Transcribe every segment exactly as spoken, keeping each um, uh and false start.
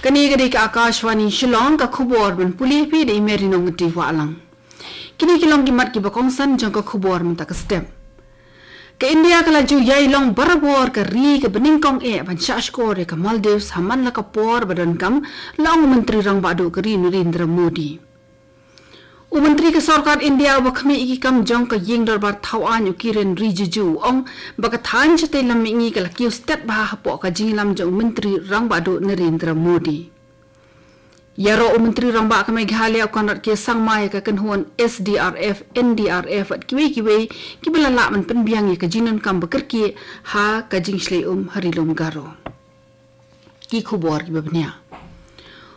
Kane ka dei ka Akashvani Shillong, ka khubor ban pule phi da i Mary Nongti Wahlang. Kine ki long ki mat kiba kongsan jong ka khubor mynta ka step. Ka India ka la ju ïai long barabor ka ri kaba nyngkong eh ban shah shkor ïa ka Maldives ha man la ka por ba donkam, la ong u Myntri Rangbah Duh ka ri Narendra Modi. U Myntri ka Sorkar India uba khmih ïa ki kam jong ka Ïing Dorbar Thaw Aiñ u Kiren Rijiju u ong ba ka thaiñ shatei lam mihngi ka la kiew stet bha hapoh ka jingïalam jong u Myntri Rangbah Duh Narendra Modi. Ïaroh u Myntri Rangbah ka Meghalaya u Conrad K Sangma ïa ka kynhun S D R F, N D R F bad kiwei kiwei kiba la lah ban pynbiang ïa ka jingdonkam ba kyrkieh ha ka jingshlei um ha Ri Lum Garo. Ki khubor kiba bniah.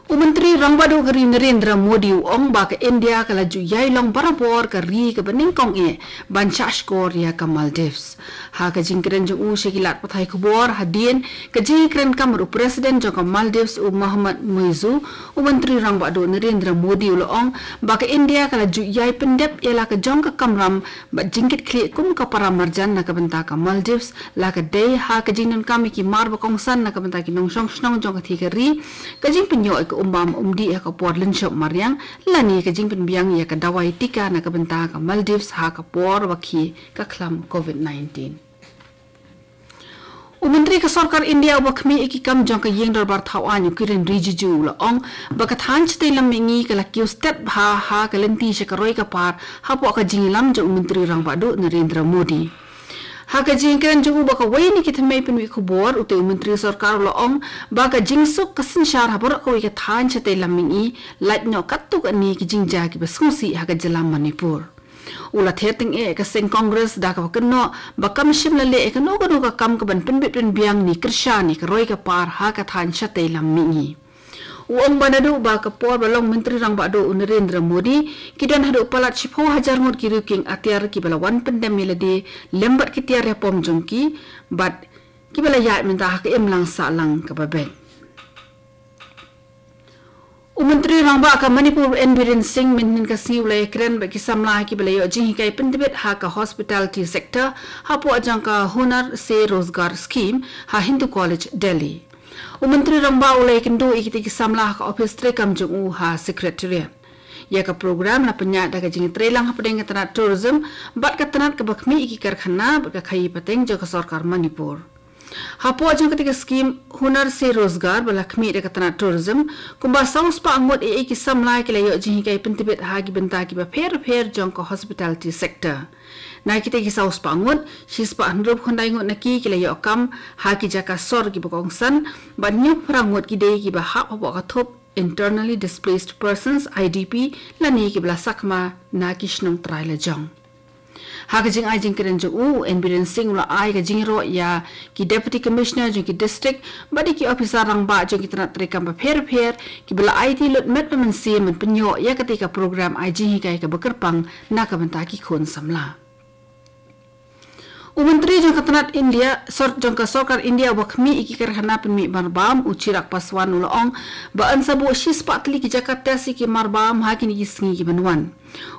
U Myntri Rangbah Duh ka ri Narendra Modi u ong ba ka India ka la ju ïai long barabor ka ri kaba nyngkong eh ban shah shkor ïa ka Maldives. Ha ka jingkren jong u sha ki lad pathai khubor hadien ka jingkren kam bad u President jong ka Maldives u Mohamed Muizzu, u Myntri Rangbah Duh Narendra Modi u la ong ba ka India ka la ju ïai pyndep ïa la ka jong ka kamram bad jingkitkhlieh kum ka para marjan na ka bynta ka Maldives, la ka dei ha ka jingdonkam ïa ki mar ba kongsan na ka bynta ki nongshong shnong jong ka thikari, ka jingpynïoh ïa ka umbam umdih ha ka por lynshop mariang, lane ka jingpynbiang ïa ka dawai tika na ka bynta ka Maldives ha ka por ba khie ka khlam covid nineteen. U Myntri ka Sorkar India uba khmih ïa ki kam jong ka Ïing Dorbar Thaw Aiñ u Kiren Rijiju u la ong ba ka thaiñ shatei lam mihngi ka la kiew stet bha ha ka lynti sha ka roi ka par hapoh ka jingïalam jong u Myntri Rangbah Duh Narendra Modi. Ha ka jingkren jong u bad kawei na ki thymmei pynwit khubor, utei u Myntri Sorkar u la ong ba ka jingsuk ka synshar ha baroh kawei ka thaiñ shatei lam mihngi, lait noh katto katne ki jingjia kiba sngewsih ha ka jylla Manipur. U la ther tyngeh ïa ka seng Congress da kaba kynnoh ba kam shym la leh ïa kano kano ka kam kaban pynbit pynbiang ne kyrshan ïa ka roi ka par ha ka thaiñ shatei lam mihngi. U ong ba naduh ba ka por ba long Myntri Rangbah Duh u Narendra Modi, ki don haduh palat shiphew hajar ngut ki riew kieng atiar kiba la wan pyndem ïa lade lem bad ki tiar ïapom jong ki, bad kiba la ïaid mynta ha ka imlang sahlang kaba beit. U Myntri Rangbah ka Manipur N Biren Singh mynhynnin ka sngi u la ïakren bad ki samla kiba la ïoh jinghikai pyntbit ha ka hospitality sector hapoh jong ka Hunar Se Rozgar Scheme ha Hindu College, Delhi. U Myntri Rangbah u la ïakynduh ïa kita ki samla ha ka ophis treikam jong u ha Secretariat. Ïa ka program la pynïaid da ka jingtreilang hapdeng ka tnat tourism bad ka tnat kaba khmih ïa ki karkhana bad ka khaïi pateng jong ka Sorkar Manipur. Hapoh jong kata ka skim Hunar Se Rozgar ba la khmih da ka tnat tourism, kumba saw spah ngut ïa ki samla ki la ïoh jinghikai pyntbit ha ki bynta kiba pher pher jong ka hospitality sector. Na kita ki saw spah ngut, shi spah hynriewphew khyndai ngut na ki ki la ïoh kam ha ki jaka sor kiba kongsan, bad hynñiewphew phra ngut ki dei kiba hap hapoh ka thup Internally Displaced Persons, I D P, lane kiba la sakma na ki shnong trai lajong. Ha ka jingai jingkren jong u, u N Biren Singh u la ai ka jingïaroh ïa ki Deputy Commissioner jong ki district bad ïa ki ophisar rangbah jong ki tnat treikam bapher bapher kiba la aiti lut met bad mynsiem ban pynïoh ïa katei ka program ai jinghikai kaba kyrpang na ka bynta ki khun samla. U Myntri jong ka tnat India, sor-, jong ka Sorkar India uba khmih ïa ki karkhana pynmih marbam, u Chirag Paswan u la ong ba yn sa buh shi spah tylli ki jaka test ïa ki marbam ha kine ki sngi kiban wan.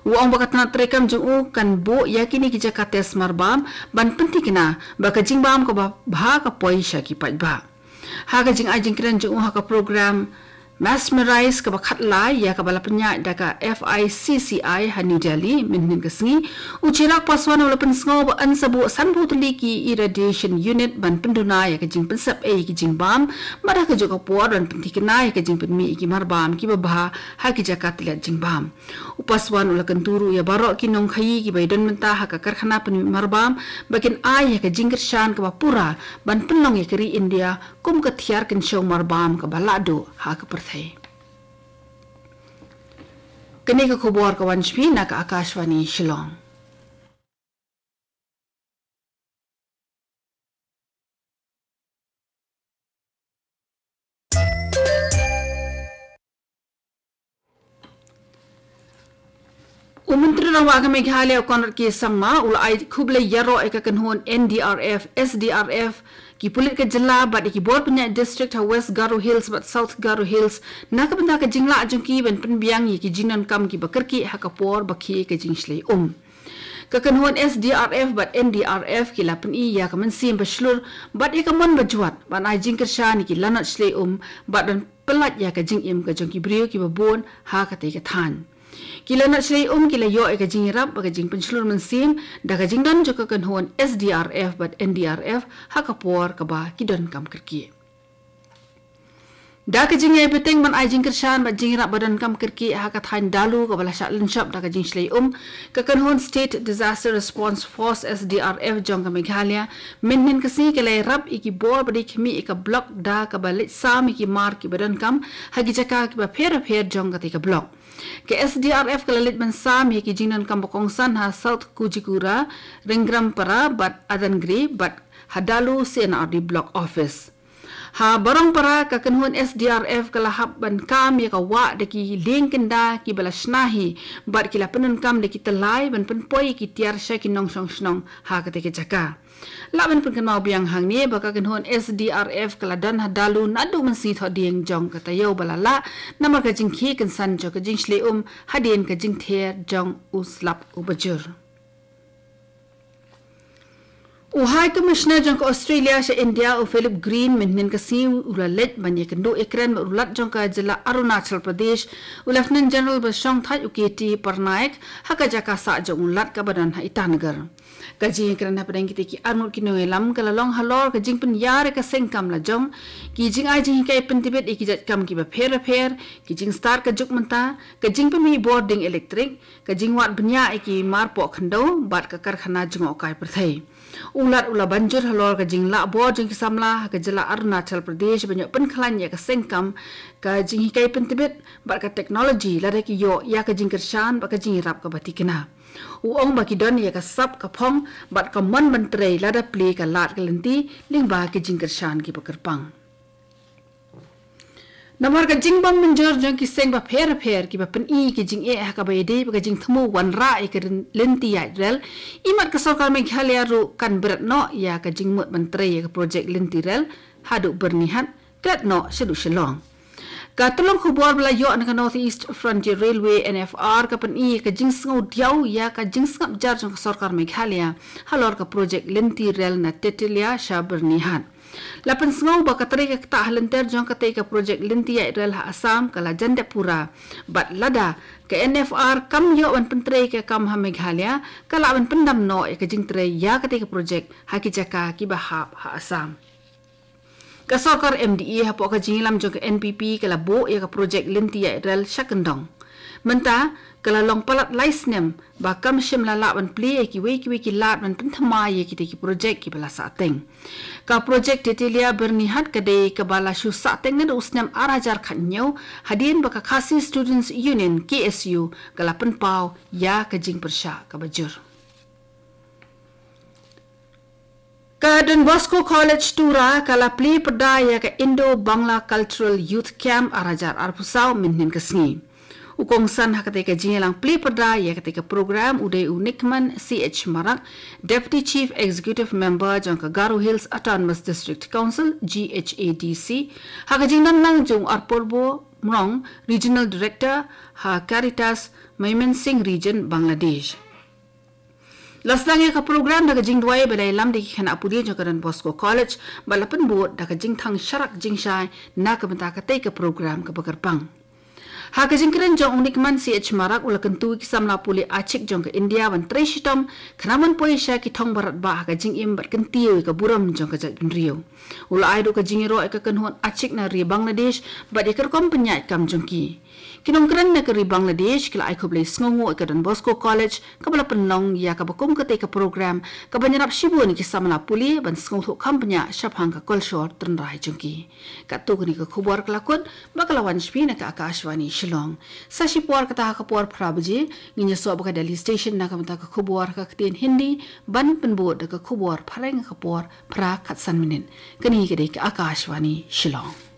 U ong ba ka tnat treikam jong u kan buh ïa kine ki jaka test marbam ban pynthikna ba ka jingbam kaba bha ka poi sha ki paidbah. Ha ka jingai jingkren jong u ha ka program Mesmerize kaba khatlai ïa kaba la pynïaid da ka F I C C I ha New Delhi mynhynnin ka sngi, u Chirag Paswan u la pynsngew ba yn sa buh sanphew tylli ki irradiation unit ban pynduna ïa ka jingpynsep ei ïa ki jingbam, bad ha kajuh ka por ban pynthikna ïa ka jingpynmih ïa ki marbam kiba bha ha ki jaka tylliat jingbam. U Paswan u la kyntu ruh ïa baroh ki nongkhaïi kiba ïadon bynta ha ka karkhana pynmih marbam ba kin ai ïa ka jingkyrshan kaba pura ban pynlong ïa ka ri India kum ka thiar kynshew marbam kaba lahduh ha ka pyrthei. Kane ka khubor ka wan sha phi na ka Akashvani Shillong. U Myntri Rangbah ka Meghalaya u Conrad K Sangma u la ai khublei ïaroh ïa ka kynhun N D R F, S D R F, ki pulit ka jylla bad ïa ki bor pynïaid district ha West Garo Hills bad South Garo Hills na ka bynta ka jinglah jong ki ban pynbiang ïa ki jingdonkam kiba kyrkieh ha ka por ba khie ka jingshlei um. Ka kynhun S D R F bad N D R F ki la pyni ïa ka mynsiem ba shlur bad ïa ka mon ba jwat ban ai jingkyrshan ïa ki lanot shlei um bad ban pyllait ïa ka jingim ka jong ki briew kiba bun ha katei ka thaiñ. Ki lanot shlei um ki la ïoh ïa ka jingïarap bad ka jingpynshlur mynsiem da ka jingdon jong ka kynhun S D R F bad N D R F ha ka por kaba ki donkam kyrkieh. Da ka jingïai bteng ban ai jingkyrshan bad jingïarap ba donkam kyrkieh ha ka thaiñ Dalu kaba la shah lynshop da ka jingshlei um, ka kynhun State Disaster Response Force, S D R F, jong ka Meghalaya mynhynnin ka sngi ka la ïarap ïa ki bor ba dei khmih ïa ka block da kaba leit sam ïa ki mar kiba donkam ha ki jaka kiba pher bapher jong katei ka block. Ka S D R F ka la leit ban sam ïa ki jingdonkam ba kongsan ha South Kujikura, Renggrampara bad Adangre bad ha Dalu C N R D Block Office. Ha Barongpara ka kynhun S D R F ka la hap ban kam ïa ka wah da ki lieng kynda kiba la shna hi bad ki la pyndonkam da ki tyllai ban pynpoi ïa ki tiar sha ki nongshong shnong ha katei ka jaka. Lah ban pynkynmaw biang hangne ba ka kynhun S D R F ka la don ha Dalu naduh mynsngi thohdieng jong ka taïew ba la lah namar ka jingkhie kynsan jong ka jingshlei um hadien ka jingther jong u slap uba jur. U High Commissioner jong ka Australia sha India, u Philip Green, mynhynnin ka sngi u la leit ban ïakynduh ïakren bad u Lat jong ka jylla Arunachal Pradesh, u Lieutenant General ba shong thait, u K T Parnaik, ha ka jaka sah jong u Lat kaba don ha Itanagar. Ka jingïakren hapdeng kitei ki arngut ki nongïalam ka la long halor ka jingpynïar ïa ka seng kam lajong, ki jingai jinghikai pyntbit ïa ki jait kam kiba pher bapher, ki jingstad ka juk mynta, ka jingpynmih bor ding elektrik, ka jingwad bniah ïa ki mar poh khyndew bad ka karkhana jngohkai pyrthei. U Lat u la ban jur halor ka jinglah bor jong ki samla ha ka jylla Arunachal Pradesh ban ïoh pynkhlaiñ ïa ka seng kam, ka jinghikai pyntbit bad ka teknoloji lada ki ïoh ïa ka jingkyrshan bad ka jingïarap kaba thikna. U ong ba ki don ïa ka sap ka phong bad ka mon ban trei lada plie ka lad ka lynti lyngba ki jingkyrshan kiba kyrpang. Namar ka jingbym mynjur jong ki seng bapher bapher kiba pyni ki jingeh ha kaba ïadei bad ka jingthmu wanrah ïa ka rin-, lynti ïaid rel, imat ka sorkar Meghalaya ruh kan bret noh ïa ka jingmut ban trei ïa ka projek lynti rel haduh Byrnihat, klet noh shaduh Shillong. Ka tnad khubor ba la ïoh na ka North East Frontier Railway, N F R, ka pyni ïa ka jingsngew diaw ïa ka jingsngap jar jong ka sorkar Meghalaya halor ka projek lynti rel na Tetelia sha Byrnihat. La pynsngew ba ka trei ka ktah ha lynter jong katei ka projek lynti ïaid rel ha Assam ka la jan dep pura. Bad lada ka N F R kam ïoh ban pyntrei ka kam ha Meghalaya, ka lah ban pyndam noh ïa ka jingtrei ïa katei ka projek ha ki jaka kiba hap ha Assam. Ka sorkar M D A hapoh ka jingïalam jong ka N P P ka la buh ïa ka projek lynti ïaid rel sha kyndong. Mynta ka la long palat lai snem ba kam shym la lah ban plie ïa kiwei kiwei ki lad ban pynthymmai ïa kitei ki projek kiba la sahteng. Ka projek Tetelia Byrnihat ka dei kaba la shu sahteng naduh u snem ar hajar khathynñiew, hadien ba ka Khasi Students Union, K S U, ka la pynpaw ïa ka jingpyrshah kaba jur. Ka Don Bosco College Tura ka la plie pyrda ïa ka Indo-Bangla Cultural Youth Camp ar hajar arphew saw mynhynnin ka sngi. U kongsan ha katei ka jingïalang plie pyrda ïa katei ka program u dei u Nikman C H Marak, Deputy Chief Executive Member jong ka Garo Hills Autonomous District Council, G H A D C, ha ka jingdon lang jong u Arpurbo Mrong, Regional Director ha Caritas Mymensingh Region, Bangladesh. La sdang ïa ka program da ka jingduwai ba la ïalam da ki khynnah pule jong ka Don Bosco College bad la pynbud da ka jingthang sharak jingshai na ka bynta katei ka program kaba kyrpang. Ha ka jingkren jong u Nikman C H Marak u la kyntu ïa ki samla pule Achik jong ka India ban trei shitom khnang ban poi sha ki thong barat ba ha ka jingim bad kyntiew ïa ka burom jong ka jaitbynriew. U la ai ruh ka jingïaroh ïa ka kynhun Achik na ri Bangladesh bad ïa ka rukom pynïaid kam jong ki. Ki nongkren na ka ri Bangladesh ki la ai khublei sngewnguh ïa ka Don Bosco College kaba la pynlong ïa kaba kum katei ka program kaban ïarap shibun ïa ki samla pule ban sngewthuh kham bniah shaphang ka kolshor tynrai jong ki. Katto katne ka khubor ka la kut bad ka la wan sha phi na ka Akashvani Shillong. Sa shipor kata ha ka por phra baje ngin ïasoh bad ka Delhi Station na ka bynta ka khubor ha ka ktien Hindi ban pynbud da ka khubor phareng ha ka por phra khatsan minit. Kane ka dei ka Akashvani Shillong.